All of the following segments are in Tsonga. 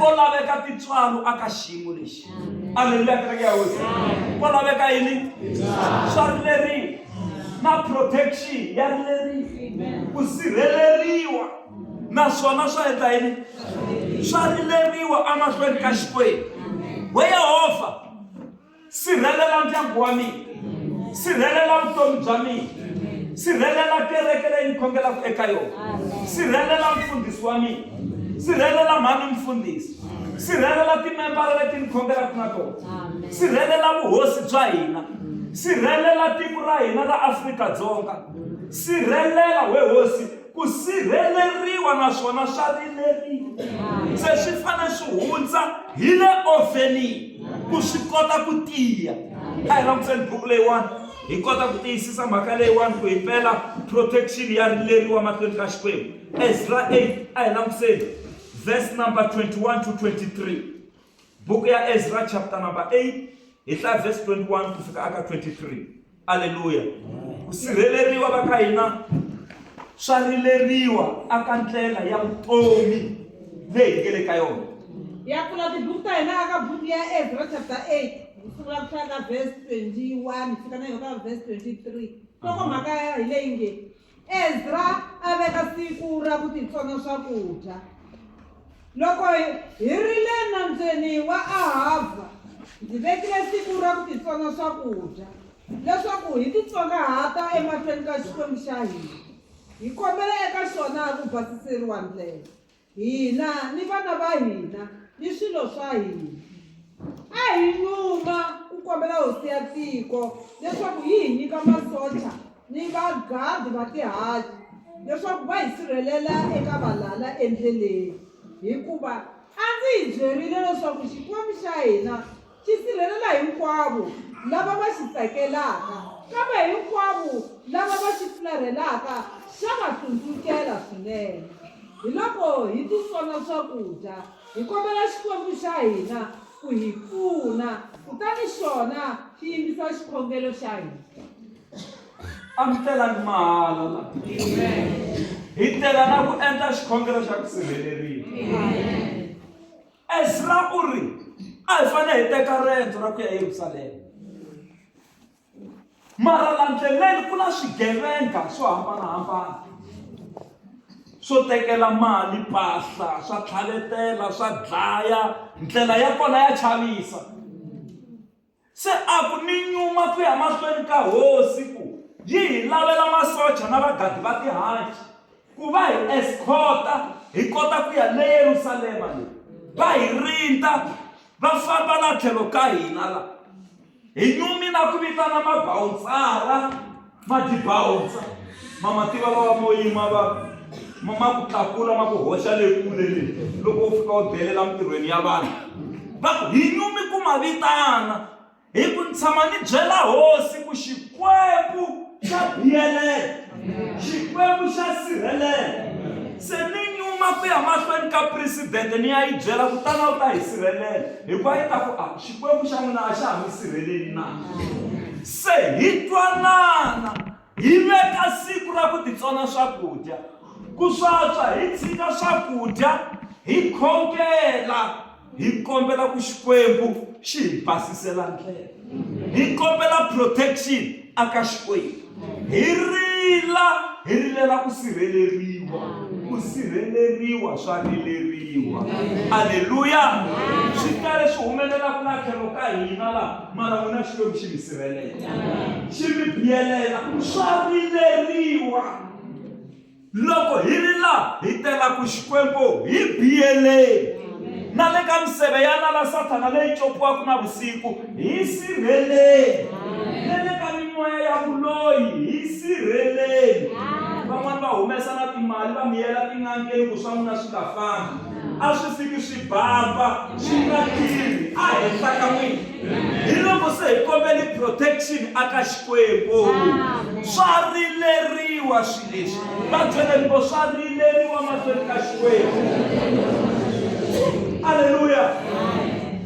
Ko laveka tintswalo aka xiyimo lexi. Aleluya, kereke ya Hosi. Ko laveka yini? Swa rileriwa. Na protection ya rileriwa. Ku sirheleriwa naswona swa endla yini? Swa rileriwa emahlweni ka Xikwembu. We Yehovha, Sirhelela ndyangu wa mina. Sirhelela vutomi bya mina. Sirhelela kereke leyi ni khongelaka eka yona. Sirhelela mfundhisi wa mina. Sirhelela mhani mfundhisi. Sirhelela timembara leti ni khongelaka na tona. Sirhelela vuhosi bya hina. Sirhelela tiko ra hina ra Afrika-Dzonga. Sirhelela we hosi ku sirheleriwa naswona swa rileriwa. Se swi fanele swi hundza hi le ovhenini. Ku swi kota ku tiya. A hi langutiseni buku leyiwani hi kota ku tiyisisa mhaka leyiwani ku himpela protection ya rileriwa mahlweni ka Xikwembu. Ezra 8 a hi langutiseni verse number 21 to 23. Buku ya Ezra chapter number 8 hi hlaya verse 21 ku fika aka 23. Aleluya. Ku sirheleriwa va ka hina swa rileriwa aka ndlela ya vutomi leyi hi nge le ka yona. Ya pfula tibuku ta hina aka buku ya Ezra chapter 8 hi sungula ku hlaya ka verse 21 hi fika na yona ka verse 23. Nhlokomhaka hi leyi nge Ezra a veka siku ra ku titsona swakudya. Loko hi ri le nambyeni wa Ahavha, ndzi vekile siku ra ku titsona swakudya, leswaku hi titsongahata emahlweni ka Xikwembu xa hina, hi kombela eka xona ku basiseriwa ndlela. Hina ni vana va hina ni swilo swa hina. A hi nyuma ku kombela hosi ya tiko leswaku yi hi nyika masocha ni vagadi va tihanci leswaku va hi sirhelela eka valala endleleni, hikuva a ndzi hi byerile leswaku Xikwembu xa hina Xi sirhelela hinkwavo lava va xi tsakelaka, kambe hinkwavo lava va xi fularhelaka xa va hlundzukela swinene. Hiloko hi titsona swakudya, hi kombela Xikwembu xa hina ku hi pfuna, kutani xona xi yingisa xikhongelo xa hina. A mi telangi mahala la. Hi tela na ku endla xikhongelo xa ku sirheleriwa. Ezra u ri, A hi fanele hi teka rendzo ra ku ya eYerusalema. Mara la ndleleni ku na swigevenga swo hambanahambana swo tekela mali, mpahla, swa tlhavetela, swa dlaya. Ndlela ya kona ya chavisa. Se a ku ni nyuma ku ya mahlweni ka hosi ku yi hi lavela masocha na vagadi va tihanci ku va hi eskhota hi kota ku ya le Yerusalema le va hi rinta va famba la tlhelo ka hina la hi nyumi na ku vitana mabawutsara ma dibawutsa ma ma tiva lawa mo yima va ma ma ku tlakula ma ku hoxa le kule le loko u fika u delela mintirhweni ya vanhu va ku hi nyumi ku ma vitana hi ku ni tshama ni byela hosi ku xikwembu xa biyelela xikwembu xa sirhelela se ni nyuma ku ya mahlweni ka presidente ni ya yi byela ku tana u ta hi sirhelela hikuva yi ta ku a xikwembu xa n'wina a xa ha mi sirheleli na Se hi twanana, hi veka siku ra ku titsona swakudya, ku swatswa hi tshika swakudya, hi khongela, hi kombela ku Xikwembu xi hi basisela ndlela, hi kombela protection aka Xikwembu, hi rila, hi rilela ku sirheleriwa, ku sirheleriwa swa rileriwa. Aleluya! Swi tele swi humelelaka la tlhelo ka hina la. Mara n'wina Xikwembu xi mi sirhelela, xi mi biyelela, swa rileriwa. Loko hi ri la hi tela ku Xikwembu hi biyeleni na le ka miseve ya nala Sathana leyi copiwaka na vusiku hi sirheleni, na le ka mimoya ya vuloyi hi sirheleni. Van'wani va humesa na timali va miyela tin'angeni ku swa n'wina swi nga fambi. A swi fiki swi bamba swi nga tirhi a henhla ka n'wina. Hi loko se hi kombeli protection aka Xikwembu. Swa rileriwa swi leswi. Va byeleni vo swa rileriwa mahlweni ka Xikwembu. Aleluya.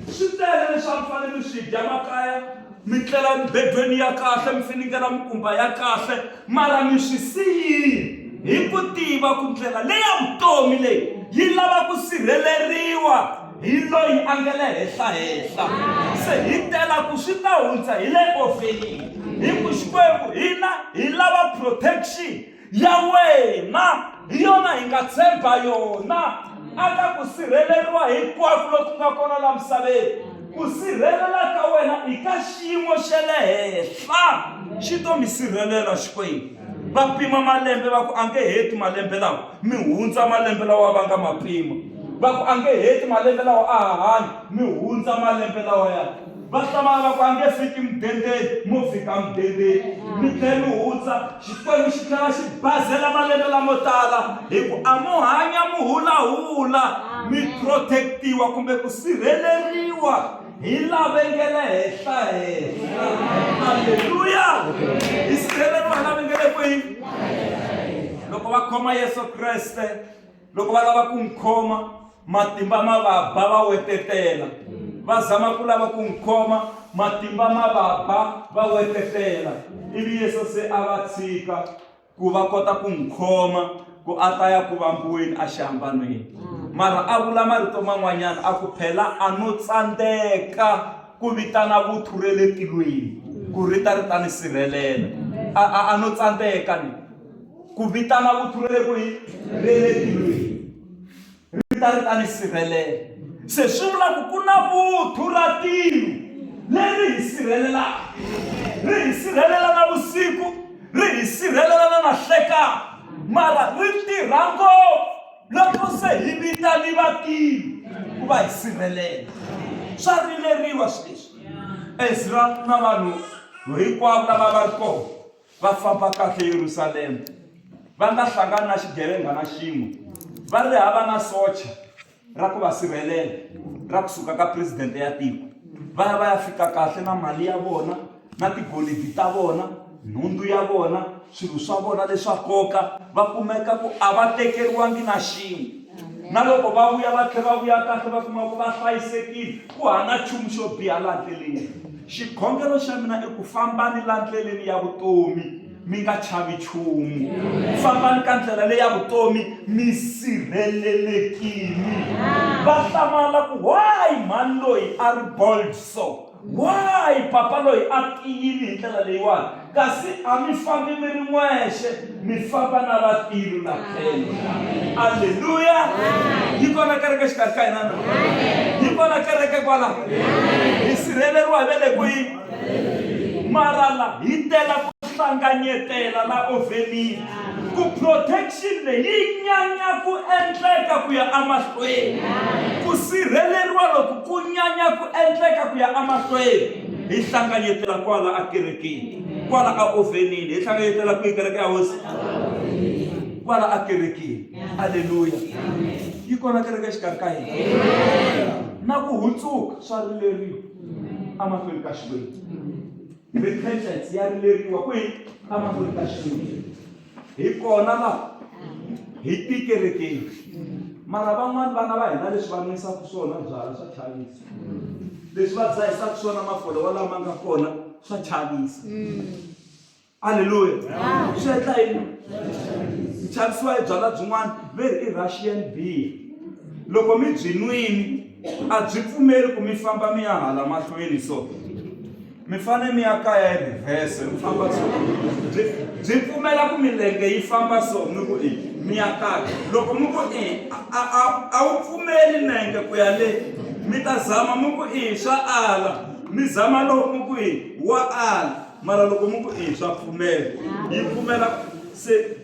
Swi tele leswi a mi fanele mi swi dya makaya. Mi tlela emibedweni ya kahle, mi finingela mikumba ya kahle, mara mi swi siyile hi ku tiva ku ndlela leya vutomi leyi yi lava ku sirheleriwa. hi loyi a nga le henhla-henhla. Se hi tela ku swi ta hundza hi le ofenini. Hi ku Xikwembu hina hi lava protection ya wena, hi yona hi nga tshemba yona aka ku sirheleriwa hinkwako loku nga kona la misaveni. Ku sirhelela ka wena i ka xiyimo xa le henhla, xi to mi sirhelela Xikwembu. Va pima malembe va ku a nge heti malembe lawa, mi hundza malembe lawa va nga ma pima. Va ku a nge heti malembe lawa a ha hanyi, mi hundza malembe lawaya. Va hlamala va ku a nge fiki mudendeni, mo fika mudendeni. Mi tlhela mi hundza, Xikwembu xi tlhela xi bazela malembe lamo tala hi ku a mo hanya mi hulahula, mi protect-iwa kumbe ku sirheleriwa hi lave nge le henhla-henhla. Aleluya! Hi sirheleriwa hi lave nge le kwihi? Loko va khoma Yesu Kreste, loko va lava ku n'wi khoma, matimba ma va ba va wetetela. Va zama ku lava ku n'wi khoma, matimba ma va ba va wetetela. Ivi Yesu se a va tshika. ku va kota ku n'wi khoma ku a ta ya ku vambiweni exihambanweni. Mara a vula marito man'wanyana a ku, Phela a no tsandzeka ku vitana vuthu ra le tilweni ku ri ta ri ta ni sirhelela. A, a, a no tsandzeka ni ku vitana vuthu ra le kwihi? Ra le tilweni. Ri ta ri ta ni sirhelela. Se swi vula ku ku na vuthu ra tilo leri hi sirhelelaka. Ri hi sirhelela na vusiku, ri hi sirhelela na nahlekani, mara ri tirha ngopfu loko se hi vitaniwa tilo ku va hi sirhelela. Swa rileriwa swilo leswi. Ezra na vanhu hinkwavo lava va ri kona Va famba kahle Yerusalema, va nga hlangani na xigevenga na xin'we, va ri hava na socha ra ku va sirhelela ra kusuka ka presidente ya tiko. Va ya va ya fika kahle na mali ya vona, na tigolidi ta vona, nhundzu ya vona, swilo swa vona leswa nkoka, va kumeka ku a va tekeriwangi na xin'we. Na loko va vuya va tlhela va vuya kahle va kuma ku va hlayisekile, ku hava nchumu xo biha laha ndleleni. Xikhongelo xa mina i ku fambani la ndleleni ya vutomi mi nga chavi nchumu. Fambani ka ndlela leyi ya vutomi mi sirhelelekile. Va hlamala ku why mhani loyi a ri bold so? Why papa loyi a tiyile hi ndlela leyiwani? Kasi a mi fambi mi ri n'wexe, mi famba na vativi la tlhelo. Aleluya! Yi kona kereke xikarhi ka hina na? Yi kona kereke kwala? Hi sirheleriwa hi ve le kwihi? Mara la hi tela ku hlanganyetela la ovhenini. Ku protection leyi yi nyanya ku endleka ku ya emahlweni. Ku sirheleriwa loku ku nyanya ku endleka ku ya emahlweni. Hi hlanganyetela kwala akerekeni, kwala aovhenini. Hi hlanganyetela kwihi kereke ya Hosi? Kwala akerekeni. Aleluya! Yi kona kereke exikarhi ka hina. Na ku hundzuka swa rileriwa emahlweni ka Xikwembu. Repentance ya rileriwa kwihi? Emahlweni ka Xikwembu. Hi kona la hi tikerekeni. Mara van'wani vana va hina leswi va nwisaka swona byala swa chavisa. Leswi va dzahisaka swona mafolo lama nga kona swa chavisa. Aleluya. Swi endla yini? Mi chavisiwa hi byala byin'wana ve ri i Russian beer. Loko mi byi nwini a byi pfumeli ku mi famba mi ya hala mahlweni so. Mi fanele mi ya kaya hi reverse mi famba so. Byi byi pfumela ku milenge yi famba so mi ku i mi ya kaya. Loko mi ku i a a a wu pfumeli nenge ku ya le mi ta zama mi ku i swa ala mi zama loko mi ku i wa ala mara loko mi ku i swa pfumela yi pfumela se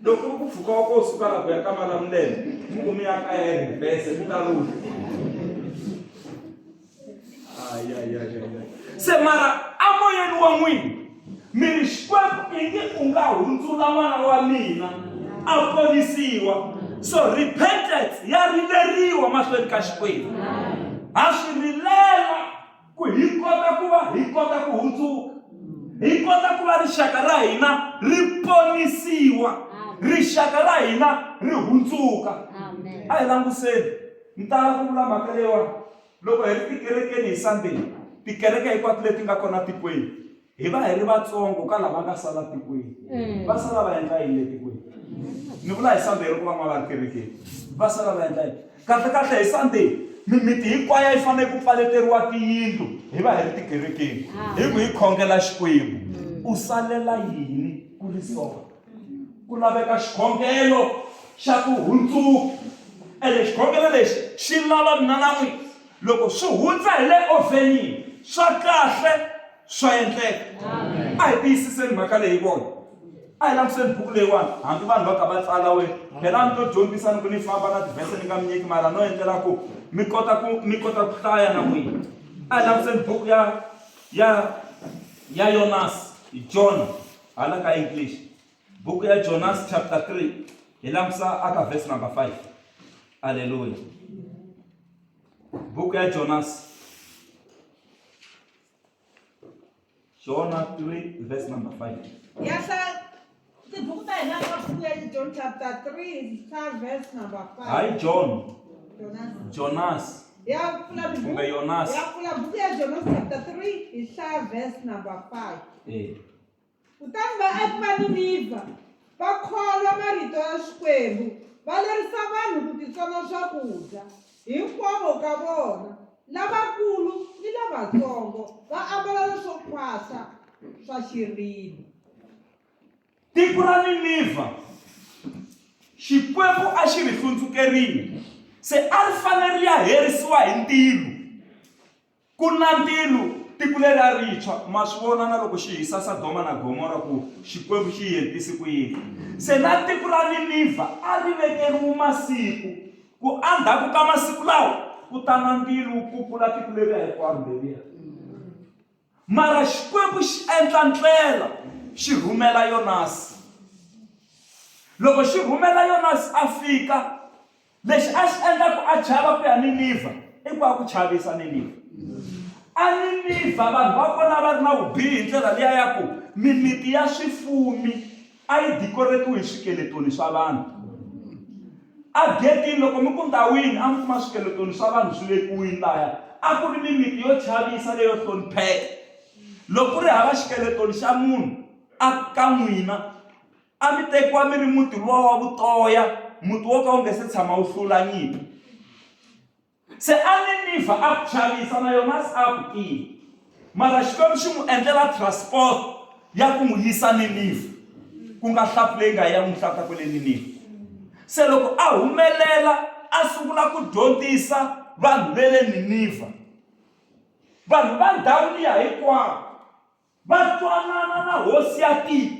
loko ku mpfhuka wa ko suka la ku ya ka Malamulele mi ku mi ya kaya hi reverse mi ta lula. Se mara amoyeni wa n'wina mi ri Xikwembu ingi u nga hundzula n'wana wa mina a ponisiwa. So repentance ya rileriwa mahlweni ka Xikwembu. Ha swi rilela ku hi kota ku va hi kota ku hundzuka, hi kota ku va rixaka ra hina ri ponisiwa, rixaka ra hina ri hundzuka. A hi languseni, ni tala ku vula mhaka leyiwani. Loko hi ri tikerekeni hi Sunday, tikereke hinkwato leti nga kona tikweni, hi va hi ri vatsongo ka lava nga sala tikweni. Va sala va endla yini le tikweni? Ni vula hi Sunday loko van'wana va ri kerekeni. Va sala va endla yini? Kahle kahle hi Sunday, Mimiti hinkwayo yi fanele ku pfaleteriwa tiyindlu hi va hi ri tikerekeni hi ku hi khongela Xikwembu. U salela yini ku ri sola? Ku laveka xikhongelo xa ku hundzuka. Ene xikhongelo lexi xi lava mina na n'wina. Loko swi hundza hi le ovhenini, swa kahle swa endleka. A hi tiyisiseni mhaka leyi vona. A hi langutiseni buku leyiwani hambi vanhu va ka va tsala we phela a ni to dyondzisa ni ku ni famba na tivhese ni nga mi nyiki mara no endlela ku mi kota ku mi kota ku hlaya na n'wina. A hi langutiseni buku ya ya ya Yonas John hala ka English. Buku ya Jonas chapter 3 hi langusa aka verse number 5. Haleluya. Buku ya Jonas Jonah 3 verse number 5. Ya hlaya tibuku ta hina ka buku ya John chapter 3 hlaya verse number 5. Hayi John, Jonas. Jonas Ya pfula buku. Kumbe Jonas. Ya pfula buku ya Jonas chapter 3 hi hlaya verse number 5. Eh. Kutani vaaki va Ninivha va kholwa marito ya Xikwembu, va lerisa vanhu ku titsona swakudya, hinkwavo ka vona, lavakulu ni lavatsongo, va ambala leswo khwasa swa xirilo. Tiko ra Ninivha, Xikwembu a xi ri hlundzukerile, se a ri fanele ri ya herisiwa hi ndzilo. Ku na ndzilo, tiko leri a ri tshwa. Ma swi vona na loko xi hisa Sodoma na Gomora ku Xikwembu xi yi hetise ku yini. Se na tiko ra Ninivha a ri vekeriwe masiku, ku endzhaku ka masiku lawa ku ta na ndzilo wu kukula tiko leriya hinkwaro leriya. Mara Xikwembu xi endla ndlela xi rhumela Yonasi. Loko xi rhumela Yonasi a fika, Lexi a xi endla ku a chava ku ya Ninivha i ku a ku chavisa Ninivha. A Ninivha vanhu va kona va ri na vubihi hi ndlela liya ya ku mimiti ya swifumi a yi dikoretiwe hi swikeletoni swa vanhu. A getini loko mi ku ndhawini a mi kuma swikeletoni swa vanhu swi vekiwini laya. A ku ri mimiti yo chavisa leyo hlonipheka. Loko ku ri hava xikeletoni xa munhu a ka n'wina A mi tekiwa mi ri muti luwa wa vutoya, muti wo ka wu nge se tshama wu hlula nyimpi. Se a Ninivha a ku chavisa na Yonasi a ku tiva. Mara Xikwembu xi n'wi endlela transport ya ku n'wi yisa Ninivha, ku nga hlampfi leyi nga ya n'wi hlanta kwele Ninivha. Se loko a humelela a sungula ku dyondzisa vanhu ve le Ninivha, vanhu va ndhawu liya hinkwavo Va twanana na hosi ya tiko,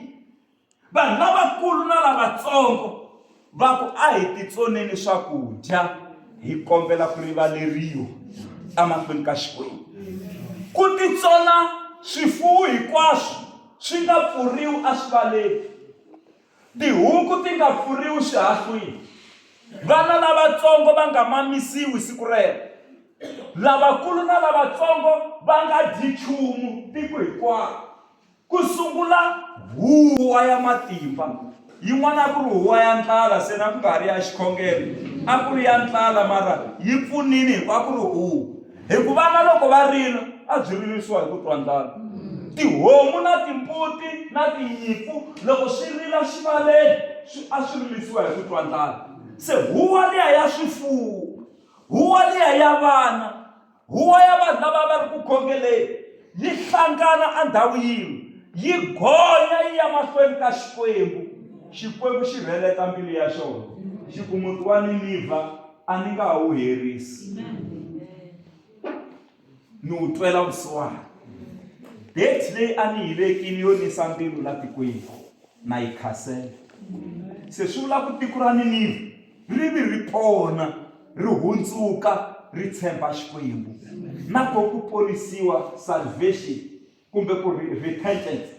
vanhu lavakulu na lavatsongo, va ku, A hi titsoneni swakudya, hi kombela ku rivaleriwa emahlweni ka Xikwembu. Ku titsona swifuwo hinkwaswo swi nga pfuriwi eswivaleni, tihuku ti nga pfuriwi swihahlwini, vana lavatsongo va nga mamisiwi siku rero, lavakulu na lavatsongo va nga dyi nchumu tiko hinkwaro. Ku sungula huwa ya matimba, yin'wana a ku ri huwa ya ndlala se na ku nga ha ri ya xikhongelo, a ku ri ya ndlala mara yi pfunile hikuva a ku ri huwa. Hikuva na loko va rila a byi ririsiwa hi ku twa ndlala. Tihomu na timbuti na tinyimpfu loko swi rila xivaleni swi a swi rilisiwa hi ku twa ndlala. Se huwa liya ya swifuwo, huwa liya ya vana, huwa ya vanhu lava va ri ku khongeleni yi hlangana endhawu yin'we yi gonya yi ya mahlweni ka Xikwembu. Xikwembu xi rheleta mbilu ya xona xi ku muti wa Ninivha a ni nga ha wu herisi ni wu twela vusiwana date leyi a ni yi vekile yo nisa mbilu la tikweni na yi khasela se swi vula ku tiko ra Ninivha ri vi ri pona ri hundzuka ri tshemba Xikwembu na ko ku ponisiwa salvation kumbe ku ri repentance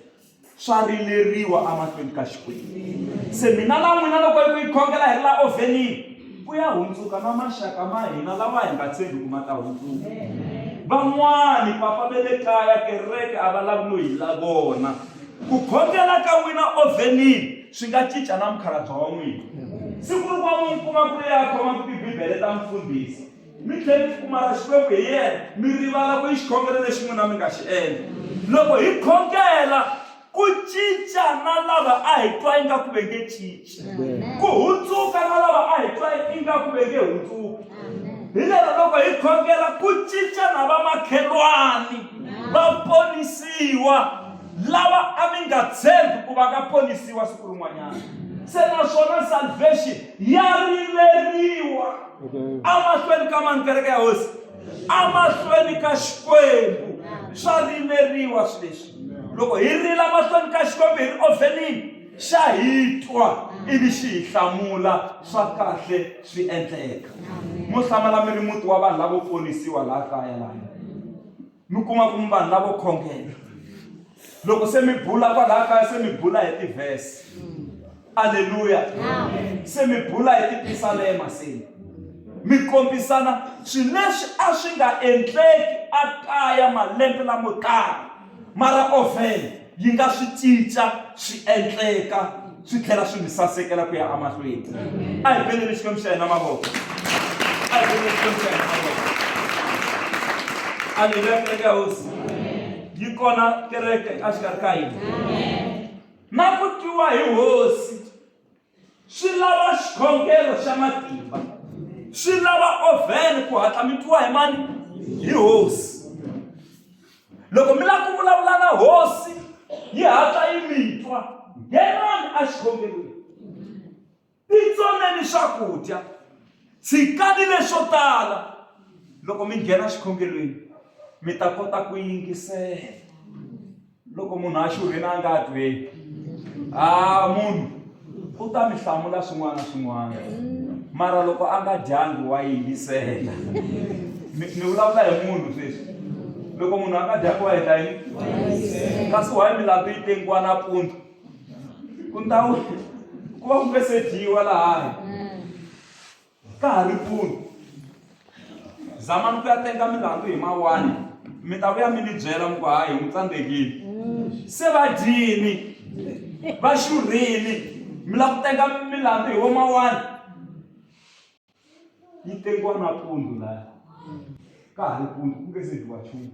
swa rileriwa emahlweni ka Xikwembu. Se mina na n'wina loko hi ku yi khongela hi ri la ovhenini ku ya hundzuka na maxaka ma hina lawa hi nga tshembi ku ma ta hundzuka. Van'wani papa ve le kaya kereke a va lavi no hi la vona. Ku khongela ka n'wina ovhenini swi nga cinca na mukhalabye wa n'wina. Siku rin'wana mi n'wi kuma ku ri ya khoma tibibele ta mufundhisi. Mi tlhela mi kuma ra Xikwembu hi yena, mi rivala ku i xikhongelo lexi n'wina mi nga xi endla. Loko hi khongela, ku cinca na lava a hi twa ingaku ve nge cinci, ku hundzuka na lava a hi twa ingaku ve nge hundzuki. Hi lero loko hi khongela ku cinca na vamakhelwani va ponisiwa lava a mi nga tshembi ku va nga ponisiwa siku rin'wanyana. Se naswona salvation ya rileriwa emahlweni ka mani kereke ya hosi emahlweni ka Xikwembu swa rileriwa swilo leswi. Loko hi rila mahlweni ka Xikwembu hi ri ovenini xa hi twa ivi xi hi hlamula swa kahle swi endleka. Mo hlamala mi ri muti wa vanhu lavo ponisiwa laha kaya laha mi kuma ku mi vanhu lavo khongela loko se mi bula kwalaha kaya se mi bula hi tivhese aleluya se mi bula hi tipisalema se mi kombisana swilo leswi a swi nga endleki a kaya malembe lamo tala mara oven yi nga swi cinca swi endleka swi tlhela swi mi sasekela ku ya emahlweni a hi beleli xikwembu xa hina mavoko a hi beleli xikwembu xa hina mavoko aleluya kereke ya hosi yi kona kereke exikarhi ka hina na ku twiwa hi hosi Swi lava xikhongelo xa matimba. Swi lava oven ku hatla mi twiwa hi mani? Hi hosi. Loko mi lava ku vulavula na hosi yi hatla yi mi twa, nghenani exikhongelweni. Titsoneni swakudya, tshikani leswo tala. Loko mi nghena xikhongelweni mi ta kota ku yingisela. Loko munhu a xurhile a nga twi, a munhu u ta mi hlamula swin'wana na swin'wana mara loko a nga dyangi wa yingisela. Mi ni vulavula hi munhu sweswi. Loko munhu a nga dyangi wa endla yini? Kasi why milandzu yi tengiwa nampundzu? Ku ndhawu ku va ku nga se dyiwa lahaya. Ka ha ri mpundzu, zamani ku ya tenga milandzu hi mawani, mi ta vuya mi ni byela mi ku hayi n'wi tsandzekile. Se va dyini, va xurhile, mi lava ku tenga milandzu hi vo mawani. Yi tengiwa nampundzu laya, ka ha ri mpundzu ku nge se dyiwa nchumu.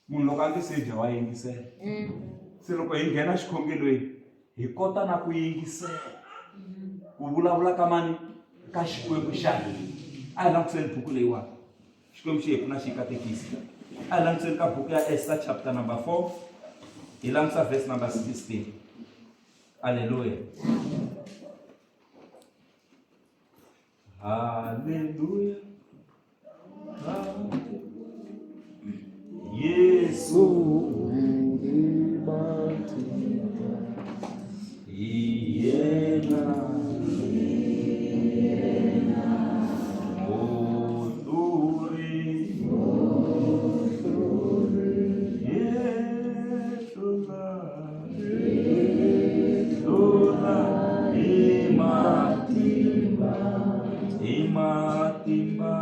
Munhu loko a nge se dya wa yingisela. Se loko hi nghena xikhongelweni hi kota na ku yingisela ku vulavula ka mani ka Xikwembu xa hina. A hi langutiseni buku leyiwani Xikwembu xi hi pfuna xi hi katekisa. A hi langutiseni ka buku ya Esther chapter number 4 hi langutisa verse number 16. Aleluya. Haleluya. Yesu yena muhluri yehlula hlula hi matimba hi matimba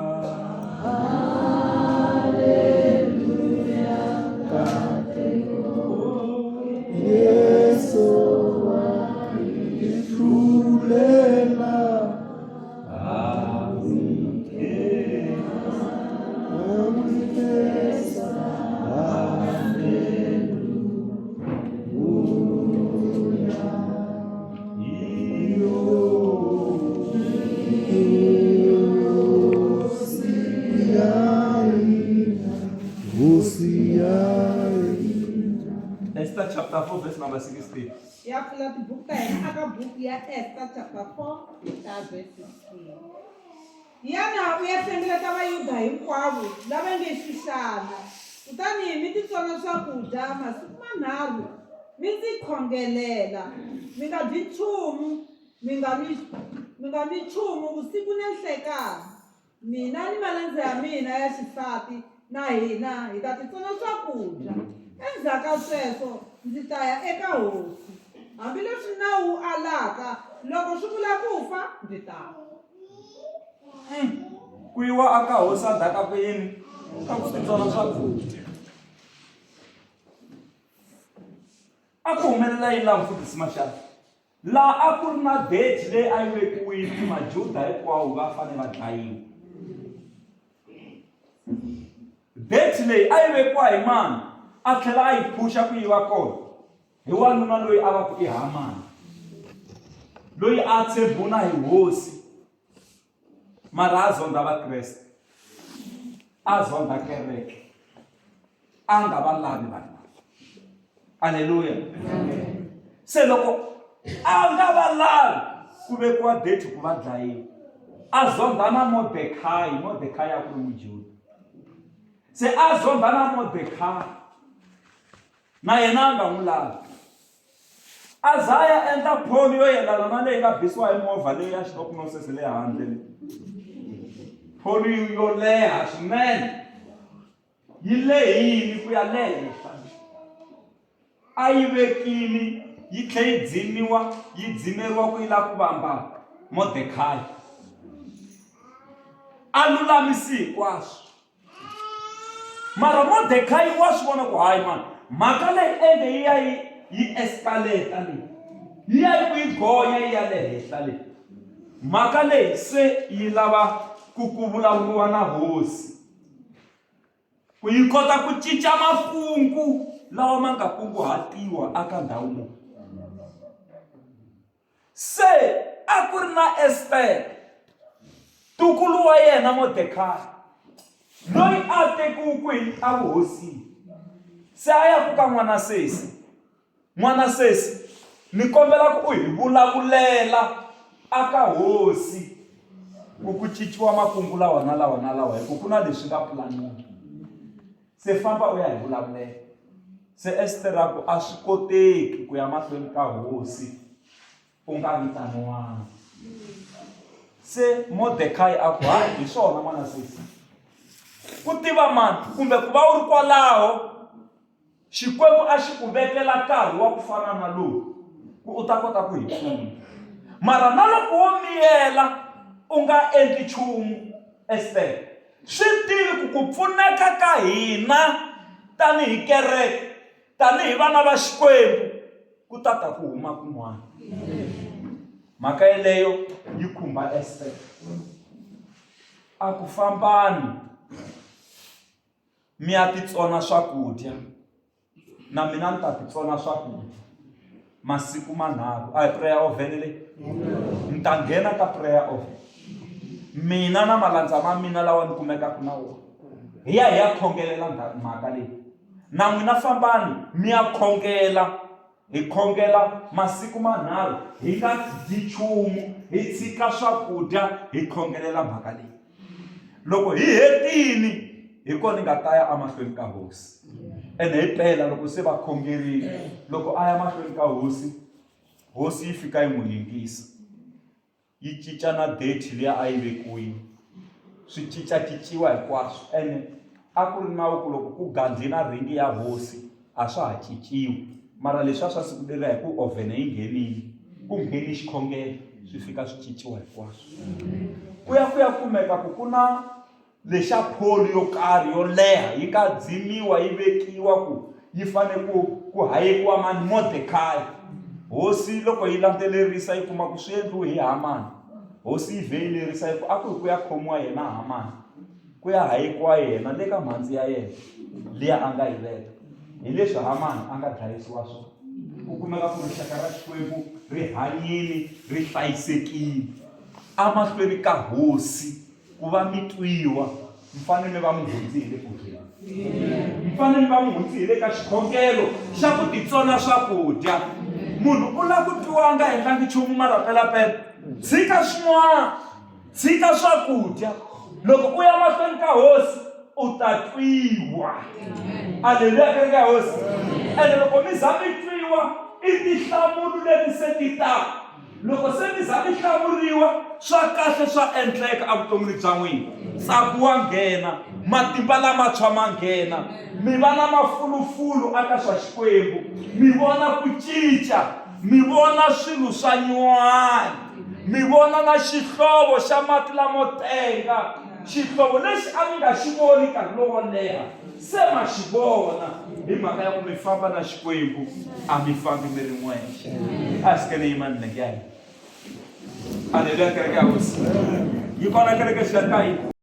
Yesu hlulela Esther chapter 4 verse number 16. Ya pfula tibuku ta hina aka buku ya Esther chapter 4 ta verse 16. Yana u ya hlengeleta Vayuda hinkwavo lava nge Xuxana, kutani mi titsona swakudya masiku manharhu, mi ndzi khongelela, mi nga dyi nchumu, mi nga nwi, mi nga nwi nchumu vusiku na nhlekanhi. Mina ni malandza ya mina ya xisati na hina hi ta titsona swakudya. Endzhaku ka sweswo ndzi ta ya eka hosi, hambileswi nawu wu alaka, loko swi vula ku fa, ndzi ta fa. Ku yiwa aka hosi endzhaku ka ku yini ka ku titsona swakudya a ku humelela yini laha mfundhisi Mashava laha a ku ri na date leyi a yi vekiwile ku majuda hinkwawo va fanele va dlayiwa date leyi a yi vekiwa hi mani a tlhela a yi phusha ku yiva kona Hi wanuna loyi a va ku i Hamani, loyi a tshembuna hi hosi. Mara a zondha Vakreste, a zondha kereke, a nga va lavi vanhu lava. Aleluya. Se loko a nga va lavi ku vekiwa date ku va dlayiwa, a zondha na Mordecai, Mordecai a ku ri Mujuda. Se a zondha na Mordecai, na yena a nga n'wi lavi. A za a ya endla pholi yo yelana na leyi nga bisiwa hi movha leyi ya xitopnosese le handle leyi. Pholi yo leha swinene yi lehile ku ya le henhla. A yi vekile yi tlhe yi dzimiwa yi dzimeriwa ku yi lava ku vamba Mordecai. A lulamise hinkwaswo. Mara Mordecai wa swi vona ku hayi mani mhaka leyi ende yi ya yi yi escalate leyi yi ya yi ku yi gonya yi ya le henhla leyi mhaka leyi se yi lava ku ku vulavuriwa na hosi ku yi kota ku cinca makungu lawa ma nga kunguhatiwa aka ndhawu leyi. Se a ku ri na Estere, ntukulu wa yena Mordekayi, loyi a tekiwe hi evuhosini. Se a ya ku ka n'wana sesi, N'wana sesi, ni kombela ku u hi vulavulela aka hosi ku ku cinciwa makungu lawa na lawa na lawa hi ku ku na leswi nga pulaniwa. Se famba u ya hi vulavulela. Se Estere a ku, A swi koteki ku ya mahlweni ka hosi u nga vitaniwanga. Se Mordekayi a ku, Hayi, hi swona n'wana sesi. Ku tiva mani kumbe ku va u ri kwalaho Xikwembu a xi ku vekela nkarhi wa ku fana na lowu ku u ta kota ku hi pfuna. Mara na loko wo miyela u nga endli nchumu, Estere, swi tivi ku ku pfuneka ka hina tanihi kereke, tanihi vana va Xikwembu, ku ta ta ku huma kun'wana. Mhaka yeleyo yi khumba Estere. A ku fambani mi ya titsona swakudya na mina ni ta titsona swakudya masiku manharhu a hi prayer oven leyi ni ta nghena ka prayer oven mina na malandza ma mina lawa ni kumekaka na wona hi ya hi ya khongelela mhaka leyi na n'wina fambani mi ya khongela Hi khongela masiku manharhu hi nga dyi nchumu, hi tshika swakudya, hi khongelela mhaka leyi. Loko hi hetile, hi kona ni nga ta ya emahlweni ka hosi. Ene hi pela loko se va khongerile, loko a ya mahlweni ka hosi, hosi yi fika yi n'wi yingisa. Yi cinca na date liya a yi vekiwile swi cincacinciwa hinkwaswo ene a ku ri nawu ku loko ku gandle na ringi ya hosi a swa ha cinciwi mara leswiya swa siku leriya hi ku ovhene yi nghenile ku ngheni xikhongelo swi fika swi cinciwa hinkwaswo ku ya ku ya kumeka ku ku na Lexa pholi yo karhi yo leha yi nga dzimiwa yi vekiwa ku yi fane ku ku hayekiwa mani Mordekayi. Hosi loko yi landzelerisa yi kuma ku swi endliwe hi Hamani. Hosi yi vhe yi lerisa yi ku a ku hi ku ya khomiwa yena Hamani ku ya hayekiwa yena le ka mhandzi ya yena liya a nga yi veka. Hi leswi Hamani a nga dlayisiwa swona. Ku kumeka ku rixaka ra Xikwembu ri hanyile ri hlayisekile emahlweni ka hosi. Ku va mi twiwa, mi fanele mi va mi hundzi hi le ku dyeni. Mi fanele mi va mi hundzi hi le ka xikhongelo xa ku titsona swakudya. Munhu u lava ku twiwa a nga endlangi nchumu mara pelapela. Tshika swin'wana, tshika swakudya. Loko u ya mahlweni ka hosi u ta twiwa. Aleluya kereke ya hosi. Ene loko mi za mi twiwa i tinhlamulo leti se ti taka. Loko se mi za mi hlamuriwa, swa kahle swa endleka evuton'wini bya n'wina. Ntsako wa nghena, matimba lamantshwa ma nghena, mi va na mafulufulu aka swa Xikwembu, mi vona ku cinca, mi vona swilo swa nyuwani, mi vona na xihlovo xa mati lamo tenga, xihlovo lexi a mi nga xi voni nkarhi lowo leha. Se ma xi vona hi mhaka ya ku mi famba na Xikwembu, a mi fambi mi ri n'wexe. A hi sukeni yima milenge ya hina. Aleluya, kereke ya Hosi. Yi kona kereke xikarhi ka hina.